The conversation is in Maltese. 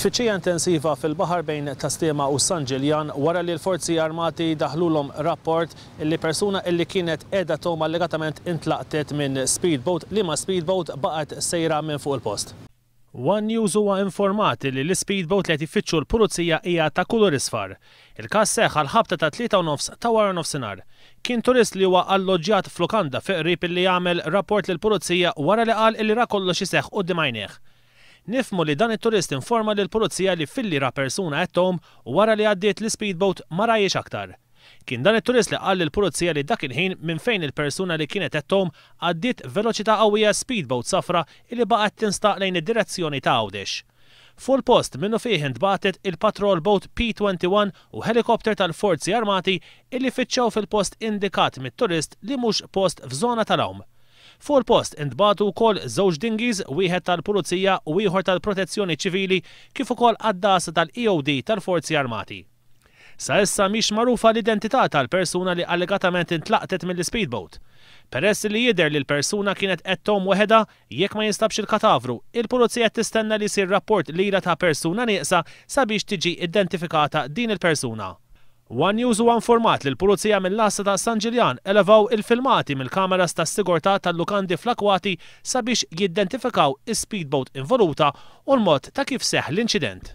Tfittxija intensiva fil-baħar bejn Tas-Sliema u San Ġiljan wara li l-Forzi Armati daħlulhom rapport illi persuna illi kienet qiegħda tgħum allegatament intlaqtet minn speedboat, liema speedboat baqgħet sejra minn fuq il-post. One News huwa informat li l-ispeedboat li qed jfittxu l-Pulizija hija ta' kulur isfar. Il-każ seħħ għal ħabta ta' 3:30 ta' wara nofsinhar. Kien turist li huwa alloġġjat f'lukanda fi qrib illi għamel rapport lill-Pulizija wara li qal illi ra kollox iseħħ quddiem għajnejh. Nifhmu li dan it-turist informa lill-Pulizija li filli ra persuna qed tgħum u wara li għaddiet l-ispeedboat ma rahiex aktar. Kien dan it-turist li qal lill-Pulizija li dak il-ħin minn fejn il-persuna li kienet qed tgħum għaddiet veloċità qawwija speedboat safra illi baqgħet tinstaq lejn id-direzzjoni ta' Għawdex. Fuq il-post minnufih intbagħtet il-patrol boat P21 u helikopter tal-Forzi Armati illi fittxew fil-post indikat mit-turist li mhux post f'żona tal-għawm. Fuq il-post intbagħtu wkoll żewġ dinghies, wieħed tal-Pulizija u ieħor tal-Protezzjoni Ċivili kif ukoll għaddasa tal-EOD tal-Forzi Armati. Sa issa mhix magħrufa l-identità tal-persuna li allegatament intlaqtet mill-ispeedboat. Peress li jidher li l-persuna kienet qed tgħum weħedha, jekk ma jinstabx il-katavru, il-Pulizija qed tistenna li jsir rapport lilha ta' persuna nieqsa sabiex tiġi identifikata din il-persuna. One News huwa informat li l-Pulizija mill-Għassa ta' San Ġiljan elevaw il-filmati mill-kameras tas-sigurtà tal-lukandi fl-akwati sabiex jidentifikaw is-speedboat involuta u l-mod ta' kif seħħ l-inċident.